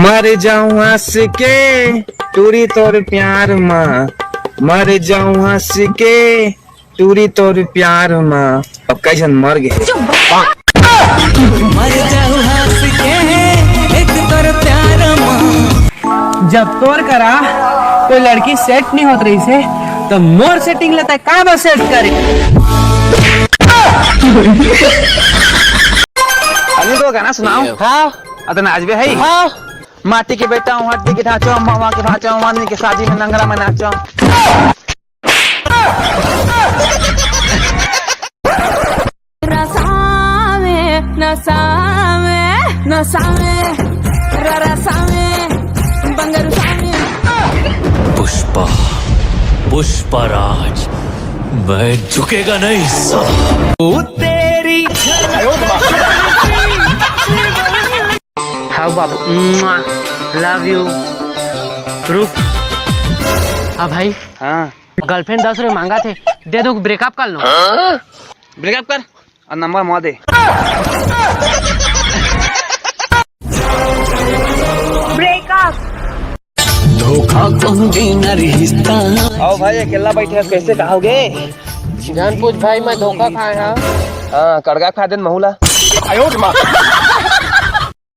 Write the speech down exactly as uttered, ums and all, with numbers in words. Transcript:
मर जाऊं हंस के टूरी तोर प्यार मा, मर जाऊं हंस के टूरी तोर प्यार मा। अब कई झन मर गए। मर जाऊं हंस के एक तोर प्यार मा। जब तोर करा कोई लड़की सेट नहीं होत रही से, तो मोर सेटिंग लेता है, का बस सेट करे। अरे तो गाना सुनाओ। हाँ। अतन आज भी है। हाँ। माटी के बेटा हूँ, हड्डी के ढांचा, मामा के भांचा हूँ, आदमी के शादी में नंगरा में नाचा। रसावे, नसावे, नसावे, ररसावे, बंगरसावे। पुष्पा, पुष्पा राज, मैं झुकेगा नहीं साला। ओ तेरी। हाउ बाबू, लव यू। रुक। हाँ भाई। हाँ। गर्लफ्रेंड दस रुपये मांगा थे, दे दो, ब्रेकअप कर लो। ब्रेकअप कर और नंबर मत दे। ब्रेकअप। धोखा कौन देना रिश्ता। आओ भाई, अकेला बैठे हैं, कैसे कहोगे? जान पूछ भाई, मैं धोखा खाए हाँ। हाँ, कड़गा खा देन महूला। आयो रे माँ।